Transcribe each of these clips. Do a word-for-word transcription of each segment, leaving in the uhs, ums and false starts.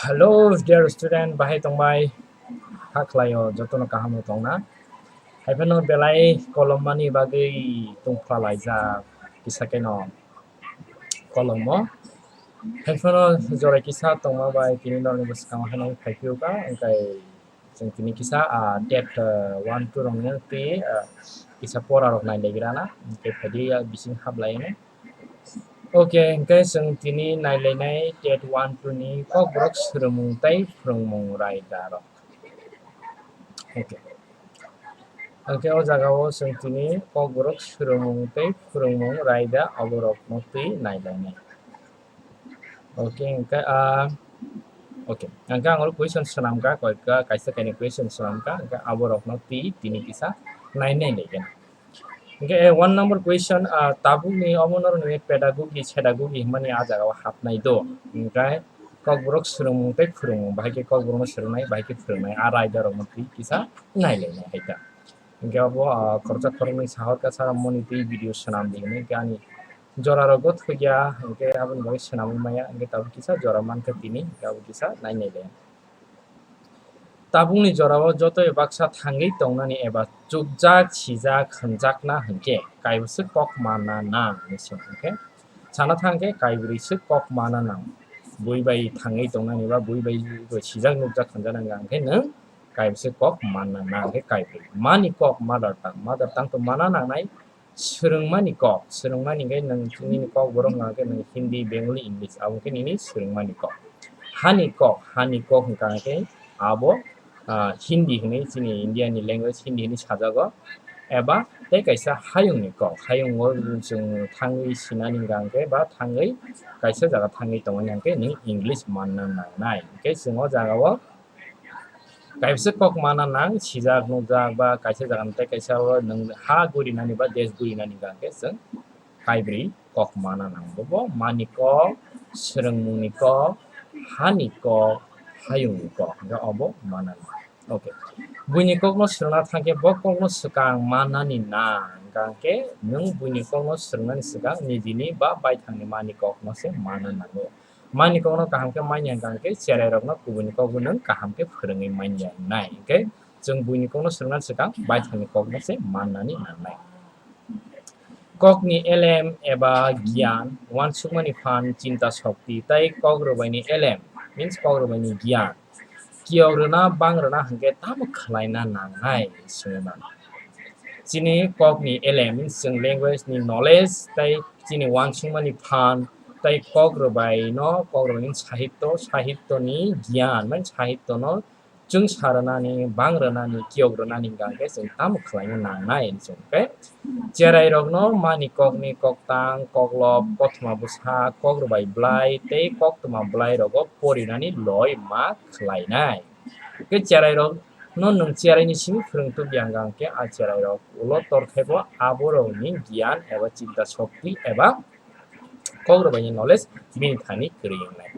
Hello, dear student, bahai tongbai? Kha khlaio, jotono kaham tongna? Haiphano belai kolom mani bagwi tongpha laijak kisa keno kolomo. Haiphano jora kisa tongma bai tini norokni bwskango haino phaiphiyokha, hwnkhe chwng tini kisa, ah, TET, ah, one two rokni twi, ah, kisa pora rok nailaigrana, hwnkhe phaidi, ah, bising hablai. Okay, hwnkhe chwng tini nailainai TET one two ni Kokborok swrwngmung tei phwrwngmung raida rok. Okay. Hwnkhe o jagao chwng tini Kokborok swrwngmung tei phwrwngmung raida aborokno twi nailainai. Okay, hwnkhe, ah, okay. Hwnkhe ang oro question swnamkha, koika kaisa kainwi question swnamkha, hwnkhe aborokno twi tini kisa nainai laigana. Hwnkhe, eh, one number question, ah, tabukni omo norokni pedagogy, sedagogy hwnmani ah jagao hapnai do. Hwnkhe Kokborok swrwngmung tei phwrwngmung, bahai khe Kokborokno swrwngnai, bahai khe phwrwngnai, ah raidarokno twi kisa nailainai hai ta. Hwnkhe abo, ah, khoroksa khoroknwi sahorkha sara moni twi video swnam di hwnwi, hwnkhe ani jorarok go thokya, hwnkhe aboni bagwi swnamwi maya, hwnkhe tabuk kisa jora mankha tini, hwnkhe abo kisa nainai le. Tabukni jorao joto baksa thangwi tongnani eba chukjak, sijak, hwnjakna hwnkhe kaibwswk kok manna nang hinwi swi hwnkhe sana thangkhe kaibrwiswk kok manna nang. Bui bai thangwi tongnani ba bui bai sijak nukjak hwnjaknani hwnkhe nwng kaibwswk kok manna nang khe kaibrwi. Mani kok mother tongue, mother tongue to manna nangnai. Swrwngmani kok, swrwngmani hwnkhe nwng nini Kokborok hwnkha khe nwng Hindi, Bengali, English, abo khe nini swrwngmani kok. Hani kok, hani kok hwnkha khe abo, ah, Hindi hwnwi chini India ni language Hindi hwnwi sajago. Eba tei kaisa hayungni kok, hayungo chwng thangwi sinani hwnkha khe ba thangwi kaisa jaga thangwi tongmani hwnkha khe nwng English manna nangnai. Hwnkhe chwng o jagao kaisa kok mana nang, sijak nukjak ba kaisa jaga tei kaisa o nwng ha gurinani ba desh gurinani hwnkha khe chwng kaibrwi kok mana nang. Bobo mani kok, swrwngmungni kok, hani kok, hayungni kok, hwnkhe obo mana nang. Okay. Buini kokno swrwngna thangkhe bo kokno swkang manani nang, hwnkha khe nwng buini kokno swrwngnani swkang nijini ba baithangni mani kokno se mana nango. Mani kokno kaham khe manya hwnkha khe cherairokno kubuni kokbo nwng kaham khe phwrwngwi manya wngnai. Hwnkhe chwng buini kokno swrwngna swkang baithangni kokno se mannani nangnai. Kokni elem eba giyan, uansukmani phan, chinta shokti, tei kok rwbaini elem, means kok rwbaini giyan. Kiyok rwna, bang rwna hwnkhe tamo khlaina nangnai swngwi mano. Chini kokni elem, means chwng language ni knowledge, tei chini uansukmani phan, tei kok rwbaino, kok rwbaini sahitto, sahittoni giyan, mane sahittono chwngsa rwnani, bang rwnani, kiyok rwnani hwnkha khe chwng tamo khlaina nangnai hinwi chwng khe cherairokno mani kokni koktang, koklop, kothoma bwsa, kok rwbai bwlai tei koktwma bwlairogo porinani loi ma khlainai. Khe cherairokno nwng cheraini simi phwrwng tubya hwnkha khe a cherairok ulo torkhaibo aborokni giyan eba chinta shokti eba kok rwbaini knowledge bini thani kwrwi wngnai.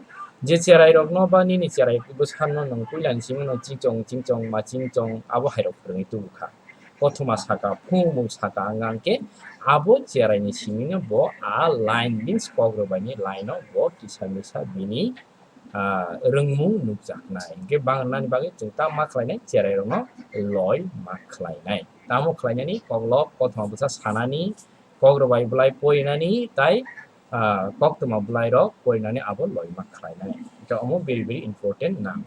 Je cherairokno ba nini cherai bwsano nwng puilani simi no chingchong chingchong ma chingchong abo hairok phwrwngwi tubukha. Kothoma saka, phung bung saka wngkha khe abo cheraini simino bo a line means kok rwbaini line o bo kisa misa bini, ah, rwngmung nukjaknai. Hwnkhe bang rwnani bagwi chwng tamo ma khlainai, cherairokno loi ma khlainai. Tamo khlainani koklop kothoma bwsa sanani, kok rwbai bwlai porinani, tai, ah, koktwma bwlairok porinani abo loi ma khlainai. Hwnkhe omo very, very important nang.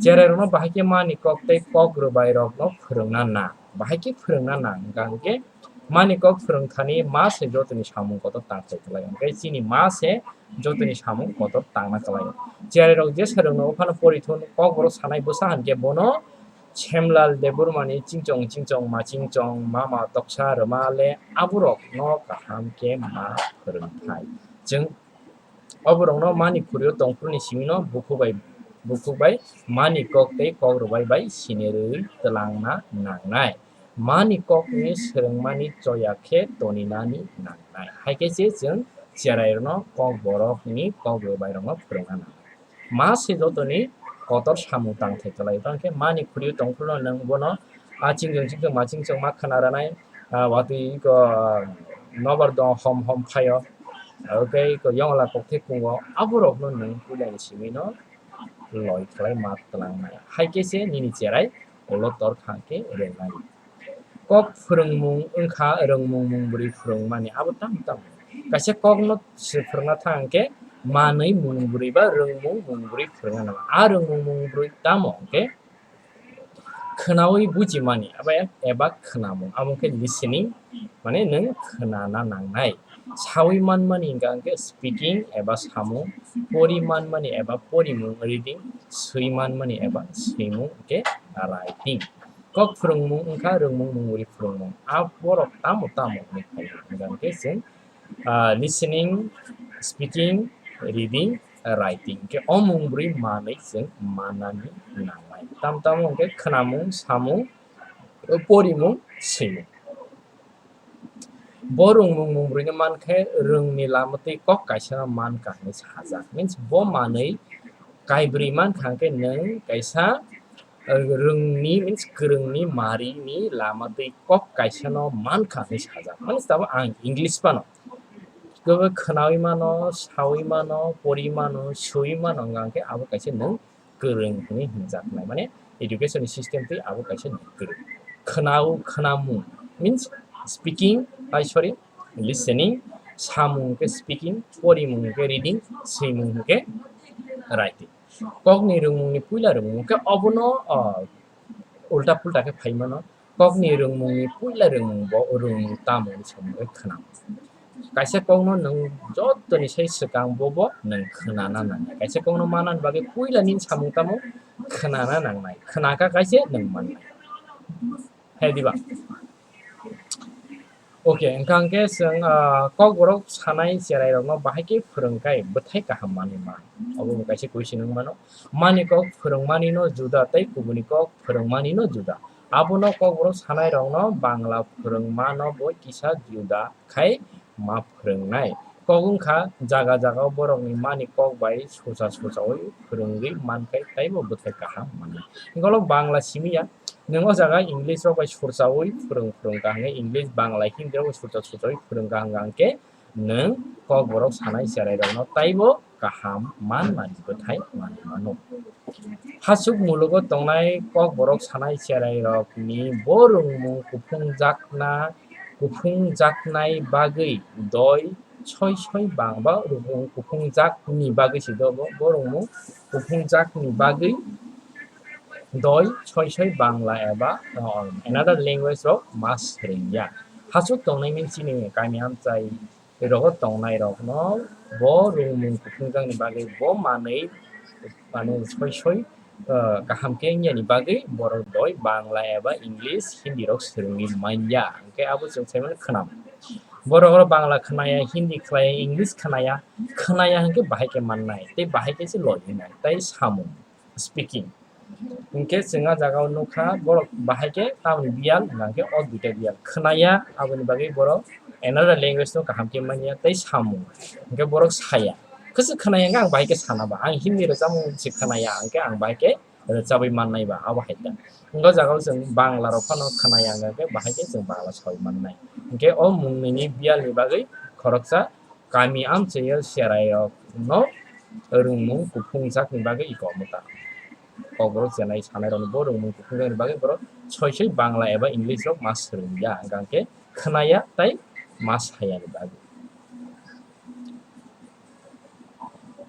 Cherairokno bahai khe mani kok tei kok rwbairokno phwrwngna nang. Bahai khe phwrwngna nang, hwnkha hwnkhe mani kok phwrwngthani ma se jotoni samung kotor tang khlai khlai. Hwnkhe chini ma se jotoni samung kotor tangna khlai. Cherairok jesa rwngno phano porithun kokborok sanai bwsa hwnkhe bono Semlal Debbarmani chingchong chingchong ma chingchong mama toksa rwma le aborokno kaham khe ma phwrwngthai. Chwng oborokno mani khuri-o tongphuru ni simi no bukhuk bai, bukhuk bai mani kok tei kok rwbai bai sinirwi twlangna nangnai. Mani kokni swrwngmani choya khe toninani nangnai. Hai khe se chwng cherairokno kokborokni kok rwbairokno phwrwngna nangnai. Ma se jotoni kotor samung tang thai kwlai. Tang khe mani khuri-o tongphuru no nwng bono a chingchong chingchong ma chingchong ma khna rwnai, ah, watwi ko, ah, nobar dong hom hom phaio. Abo khe ko yongla kokthai kungo aborokno nwng puilani simi no loi khlai ma tlangnai. Hai khe se nini cherai ulo tor kha khe rwngnai. Kok phwrwngmung wngkha rwngmung mungbrwi phwrwngmani, abo tamo tamo. Kaisa kokno se phwrwngna thang khe manwi mungbrwi ba rwngmung mungbrwi phwrwngna nango. A rwngmung mungbrwi tamo hwnkhe khwnaui bujimani, abo eba khwnamung, abo khe listening, mane nwng khwnana nangnai. Saui manmani hwnka hwnkhe speaking eba samung, pori manmani eba porimung, reading, swi manmani eba swimung hwnkhe writing. Kok phwrwngmung wngkha rwngmung mungbrwi phwrwngmung. A borok tamo tamo hwnwi phaio, hwnka hwnkhe chwng ah, listening, speaking, reading, writing. Khe o mung brwi manwi chwng manani nangnai. Tam tamo hwnkhe khwnamung, samung, porimung, swimung. Bo rwngmung mung brwino mankhe rwngni lama twi kok kaisano mankha hwnwi sajak. Means bo manwi kaibrwi mankha hwnkhe nwng kaisa, uh, rwngni, means kwrwngni marini lama twi kok kaisano mankha hwnwi sajak. Mani tabuk ang English phano. Tei khwnaui mano, saui mano, pori mano, sui mano, hwnka hwnkhe abo kaisa nwng kwrwng hwnwi hwnjaknai. Mane education ni system twi abo kaisa nwng kwrwng. Khwnau, khwnamung means speaking, ai, sorry, listening, samung hwnkhe speaking, porimung hwnkhe reading, swimung hwnkhe writing. Kokni rwngmungni puila rwngmung hwnkhe obono, ah, ulta pulta khe phai mano. Kokni rwngmungni puila rwngmung bo rwngmung tamo hwnwi samung khe khwnamung. Kaisa kokno nwng jotoni sai swkang bobo nwng khwnana nangnai. Kaisa kokno manani bagwi puila nini samung tamo khwnana nangnai. Khwnaka kaisa nwng mannai. Hai diba? Okay, hwnka hwnkhe chwng, ah, kokborok sanai cherairokno bahai khe phwrwngkhai bwthai kaham manwi man. Obo bo kaisa question wng mano. Mani kok phwrwngmani no juda tei kubuni kok phwrwngmani no juda. Abono kokborok sanairokno Bangla phwrwngmano bo kisa juda khai ma phwrwngnai. Kok wngkha jaga jagao borokni mani kok bai sosa sosaui phwrwngwi mankhai taibo bwthai kaham manwi. Hwnkhalo Bangla simi ya, nwng o jaga English rok bai sorsaui phwrwng phwrwngkha hwnkhe English, Bangla, Hindi rok bai sorsa sorsaui phwrwngkha hwnkha hwnkhe nwng kokborok sanai cherairokno taibo kaham man manwi bwthai manwi mano. Hachuk mulugo tongnai kokborok sanai cherairokni bo rwngmung kuphungjakna, kuphungjaknai bagwi doi soi soi Bangla rwngmung kuphungjakni bagwi se do bo, bo rwngmung kuphungjakni bagwi doi soi soi Bangla eba, uh, another language rok ma swrwngya. Hachuk tongnai mani chini kami amchai rogo tongnairokno bo rwngmung kuphungjakni bagwi bo manwi, mane, soi soi, ah, kaham khe wngyani bagwi borok doi Bangla eba English, Hindi rok swrwngwi manya. Hwnkhe abo chwng sai mano khwnam. Borok oro Bangla khwnaya, Hindi khwnaya, English khwnaya, khwnaya hwnkhe bahai khe mannai tei bahai khe se logwi nai tei samung, speaking. Hwnkhe chwng a jaga o nukha borok bahai khe tamoni biyal, hwnkhe o duita biyal khwnaya, aboni bagwi borok another language no kaham khe manya tei samung, hwnkhe borok saya. Kwchwk khwnaya hwnkhe ang bahai khe sana ba, ang Hindi rwchapmung se khwnaya, hwnkhe ang bahai khe rwchabwi mannai ba, abo hai khe. Hwnkhe o jaga o chwng Bangla rok phano khwnaya hwnkhe bahai khe chwng Bangla sawi mannai. Hwnkhe o mung nini biyal ni bagwi khoroksa kami amchaio cherairokno rwngmung kuphungjakni bagwi iko mwta. Kokborok chenai sanairokno bo rwngmung kuphungjakni bagwi borok soi soi Bangla eba English rok ma swrwngya, hwnkha hwnkhe khwnaya tei ma sayani bagwi.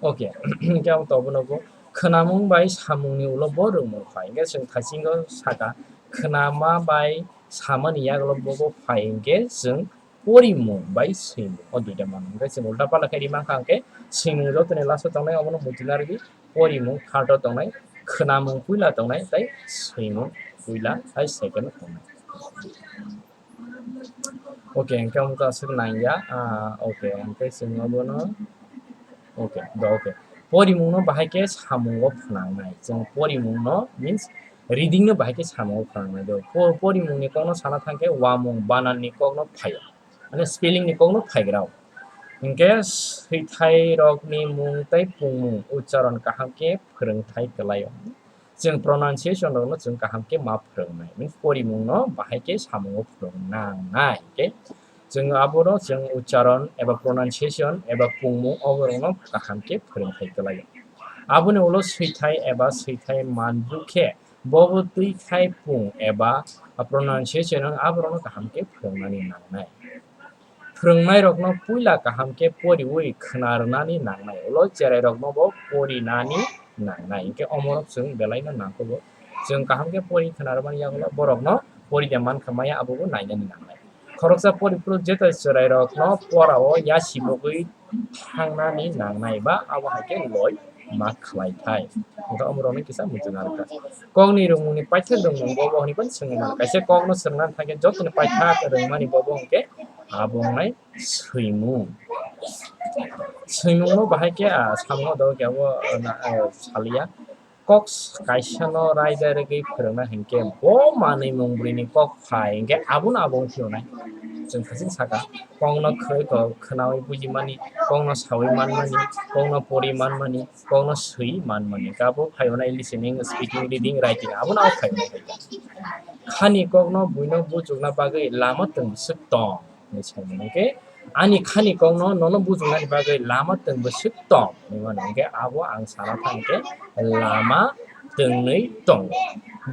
Okay, hwnkhe abo tobono bo khwnamung bai samungni ulo bo rwngmung phai. Hwnkhe chwng thaisingo saka, khwnama bai samani yagulo bobo phai hwnkhe chwng porimung bai swimung, o duita mano. Hwnkhe chwng ulta pala khe ri mankha hwnkhe swimung jotoni last o tongnai obono muchung narwgwi porimung third o tongnai, khwnamung puila tongnai tei swimung puila tei second o tongnai. Okay, hwnkhe omo to aswk nangya, ah, okay, hwnkhe chwng obono, okay, do, okay. Porimungno bahai khe samungo phnangnai. Chwng porimungno means reading no bahai khe samungo phnangnai do. Po-, porimungni kokno sana thangkhe uamung bananni kokno phaio. Mane spelling ni kokno phaigrao. Hwnkhe swithairokni mung tei pungmung ucharon kaham khe phwrwngthai kwlaio. Chwng pronunciation rokno chwng kaham khe ma phwrwngnai. Means porimungno bahai khe samungo phwrwng nangnai. Hwnkhe chwng abono chwng ucharon eba pronunciation eba pungmung oborokno kaham khe phwrwngthai kwlaio. Aboni ulo swithai eba swithai manju khe bobo twi khai pung eba pronunciation wng aborokno kaham khe phwrwngnani nangnai. Phwrwngnairokno puila kaham khe poriwi khwnarwnani nangnai, ulo cherairokno bo porinani nangnai, hinkhe omorok chwng belaino nangkukgo. Chwng kaham khe pori khwnarwmani yagulo borokno pori de mankha maya abobo nainani nangnai. Khoroksa poriphuru jeto cherairokno porao yasi bogwi thangnani nangnai ba abo hai khe loi ma khlai thai. Hwnkhe omorokno kisa muchung narwkha. Kokni rwngmungni paithak rwngmung bobo hwnwi phano swngwi mano. Kaisa kokno swrwngna thangkhe jotoni paithak rwngmani bobo hwnkhe abo wngnai swimung. Swimungno bahai khe, ah, samung do khe abo, ah, na, ah, saliya. Kok kaisano raida rwgwi phwrwngna hinkhe bo manwi mung bwrwini kok phai hinkhe abono abo wngphiyonai. Chwng khaching saka, kokno khwrwi kok khwnawi bujimani, kokno sawi manmani, kokno pori manmani, kokno swi manmani. Kabo phaiyonai listening, speaking, reading, writing, abono abo phaiyonai hai kha. Khani kokno buino buchukna bagwi lama twng swk tong. Hinwi saimano khe, ani khani kokno nono bujuknani bagwi lama twng bwswk tong hinwi mano, hinkhe abo ang sana thang khe lama twngnwi tongo.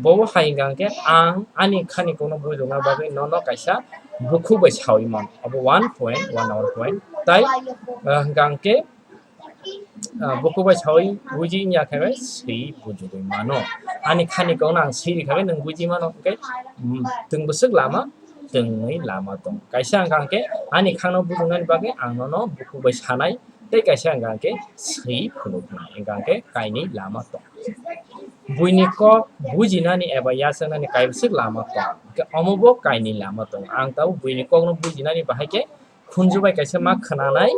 Bobo hai hwnkha khe ang ani khani kokno bujukna bagwi nono kaisa bukhuk bai sawi mano, abo one point one our point. Tai, ah, hwnkha khe, ah, bukhuk bai sawi buji wngya khe bai swi bujugwi mano. Ani khani kokno ang swi rikha khe nwng buji mano, hwnkhe, mm, twng bwswk lama, twngwi lama tong. Kaisa hwnkha khe ani khangno bujuknani bagwi ang nono bukhuk bai sanai, tei kaisa hwnkha khe swi phunuknai, hwnkha khe kainwi lama tong. Buini kok bujinani eba yachaknani kaibwswk lama tong, hwnkhe omo bo kainwi lama tong. Ang tabuk buini kokno bujinani bahai khe khunju bai kaisa ma khwnanai,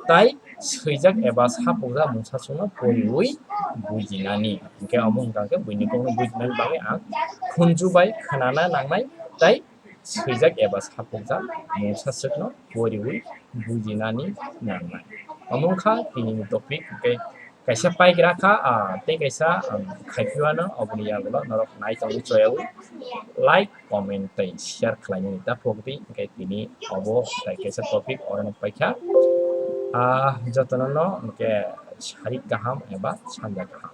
tai swijak eba sapukjak mungsaswkno poriwi bujinani. Hinkhe omo hwnkha khe buini kokno bujinani bagwi ang khunju bai khwnana nangnai, tai swijak eba sapukjak mungsaswkno poriwi bujinani nangnai. Omo wngkha tinini topic, hinkhe kaisa paigra kha, ah, tei kaisa, um, khaiphiyano, oboni yagulo norok nai tongwi choyawi like, comment tei share khlainani ta phokdi, hinkhe tini obo tai kaisa topic orono paikha. Ah, jotono no hinkhe sarik kaham eba sanja kaham.